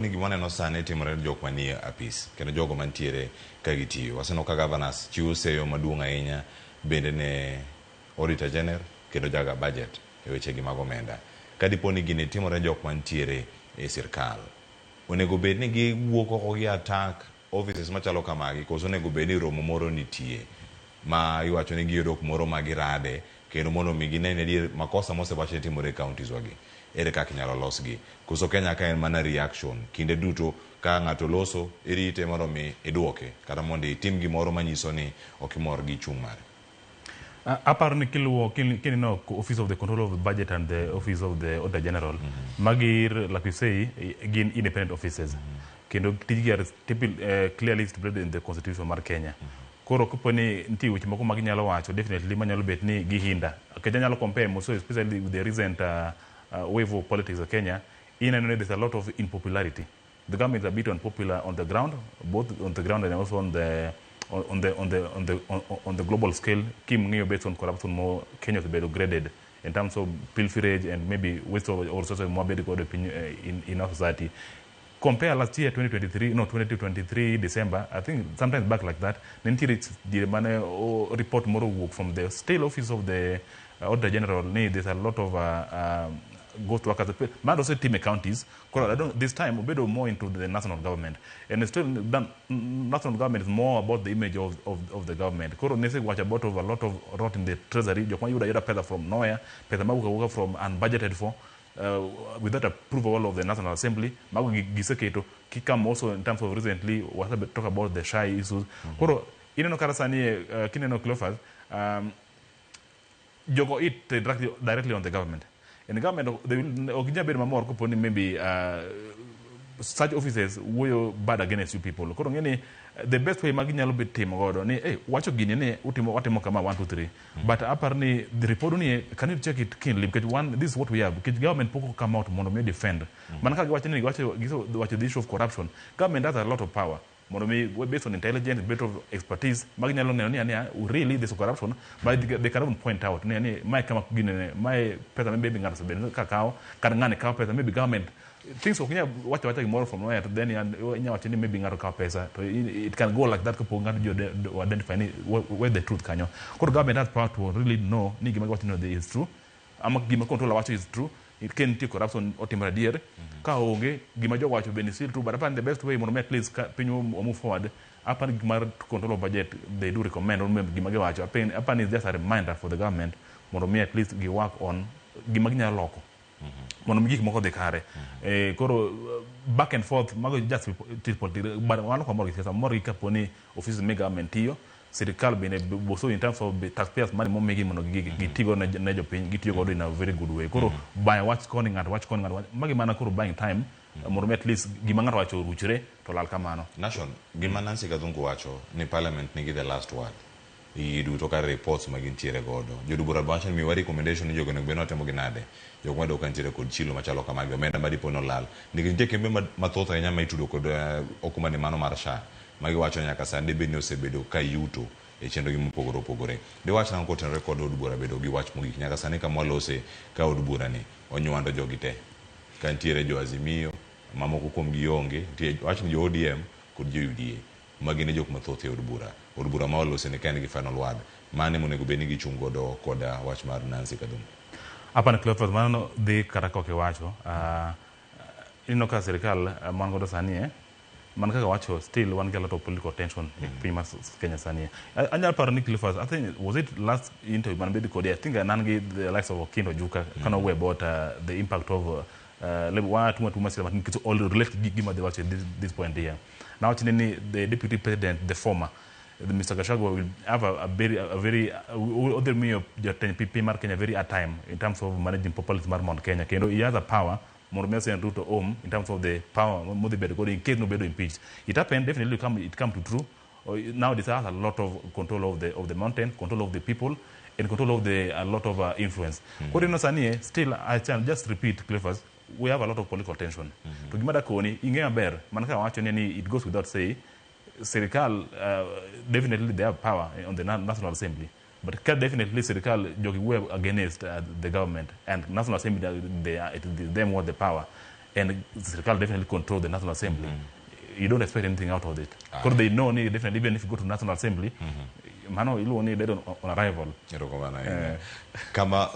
Ni gima waneno sani timore ne jok manie apis kendo jogo mantiere ka gitiyo. Waseneno ka governors chiwo seyo maduong' ahinya bende ne Auditor General kendo jaga budget e weche gi mag omenda. Ka dipo ni gini timore ne jok mantiere e sirkal, onego bed ni giwuok oko gi attack offices machalo kamagi koso onego bed ni romo moro nitie ma iwacho ni giyudo kumoro ma girade kendo mondo mi gine ni adier makosa mosewach ni timore e counties wagi ere kaka inyalo losgi. Koso Kenya ka en mana reaction kinde duto ka ng'ato loso irite mondo mi iduoke kata mondo itim gimoro manyiso ni ok imor gi chung' mare. Aparo ni kiluwo kineno Office of the Control of the Budget and the Office of the Auditor General, magi, like you say, gin independent offices. Kendo tijgi are clearly stipulated in the constitution mar Kenya. Koro kapo ni nitie weche moko ma ginyalo wacho, definitely manyalo bet ni gihinda. Nikech anyalo compare also, especially with the recent wave of politics of Kenya, ineno ni there's a lot of impopularity. The government is a bit unpopular on the ground, both on the ground and also on the global scale. Kim ng'iyo based on corruption mo Kenya osebedo graded in terms of pilferage and maybe waste of resources mwabedo godo e piny in our society. Compare last year 2023, no, 2023 December, I think sometimes back like that, ne nitiere diere mane report moro owuok from the still office of the Auditor General ni there's a lot of ghost workers mano osetim e counties. Koro I don't, this time obedo more into the national government and it's still done, national government is more about the image of the government. Koro nesewacho about of a lot of rot in the treasury, jok mayudo ayuda pesa from nowhere, pesa mawuok awuoka from unbudgeted for, without approval of the National Assembly. Mago giseketo kikam also in terms of recently wasebe talk about the SHA issues. Koro ineno kata sani kineno Cleophas, jogo it directly on the government and the government they will ok ginyal bedo mamor kopo ni maybe such offices wuoyo bad against you people. Koro ng'e ni the best way ma ginyalo bet timo godo ni hey, wacho gini ni utimo watimo kama 1 2 3, but apar ni the report ni, can you check it keenly, because one, this is what we have, because government pok come out mondo mi defend mana ka giwacho ni giwacho giwacho the issue of corruption. Government has a lot of power mondo mi based on intelligence, based on expertise maginyalo neno ni ania really there's corruption, but they can even point out ni mae kama gini mae pesa maybe ng'ato osebedo ka kawo kata ng'ani kawo pesa, maybe government things ok inyal wacho awacha gimoro from nowhere to then inyalo wacho ni maybe ng'ato kawo pesa to it can go like that kapok ng'ato ji identify ni where the truth kanyo. Koro government has power to really know ni gima giwacho ni is true ama gima controller wacho is true, ka nitie corruption otimore adier, ka onge gima jogo wacho bende still true. But apani the best way mondo mi at least ka piny wa move forward, apani gik mar control of budget they do recommend or gima giwacho, apani is just a reminder for the government mondo mi at least gi work on gima ginyalo loko mondo mi gik moko odhi kare. Koro back and forth mago just politics, but wan ok wamor gi siasa, wamor gi kapo ni offices mag government tiyo, sirikal bende boso in terms of the taxpayers money momigi mondo gitigo ne jopiny, gitiyo godo in a very good way. Koro bayo wach koni, ng'ato wach koni, ng'ato wach magi mana koro buying time mondo mi at least gima ng'ato wacho oruchre to lal kamano. Nation, gima Nancy Gathungu wacho ni parliament nigi the last word. Gigi duto kar reports ma gintiere godo. Jood bura wacho ni miwa recommendation ni jogo onego bed ni watimo gi nade. Jok mayudo ka nitiere kod chilo machalo kamagi, omenda ma dipo ni olal. Nikech nitie kembe mathoth ahinya ma itudo kod okumba ni mano mar SHA. Ma giwacho ni nyaka sani dibed ni osebedo ka yuto e chenro gi mopogore opogore. Diwach nang'o kotenore kod od bura bedo gi wach mogik nyaka sani kama walose ka od bura ni onywando jogi te. Ka nitiere jo Azimio, mamoko kuom gi onge, nitie wach ni jo ODM kod jo UDA. Ma gin e jok mathoth e od bura. Od bura ma walose ni ka en gi final word. Mane monego bed ni gichung' godo kod wach mar Nancy Gathungu. Apani Cleophas, mano dhi kata kok iwacho. Ineno ka sirikal man godo sani mana kaka wacho, still wan gi a lot of political tension e piny mar Kenya sani. Anyalo paro ni Cleophas, I think was it last interview mane bedo kodi, I think nan gi the likes of Okindo Juka kane owuoyo about the impact of wa tuma sila matin nikech all relate gi gima dhi wacho at this point here. Nawacho ni the deputy president, the former the Mr. Gachagua will have a very odhi miyo jatend piny mar Kenya very hard time in terms of managing policy mar Mount Kenya, kendo he has a power mondo mi send Ruto home in terms of the power modhi bedo godo in case nobedo impeached. It happened, definitely come, it come to true. Now this has a lot of control of the mountain, control of the people, and control of the a lot of influence. Koro ineno sani still I can just repeat, Cleophas, we have a lot of political tension. To gima dakoni, ing'e maber, mana kaka wacho ni it goes without say, sirikal definitely they have power on the National Assembly. But ka definitely sirikal jogi wuoyo against the government and National Assembly, they are, it is them who have the power. And sirkal definitely control the National Assembly. You don't expect anything out of it. Koro they know ni definitely even if you go to National Assembly, mano iluongo ni dead on arrival. Erokamano ahinya. Kama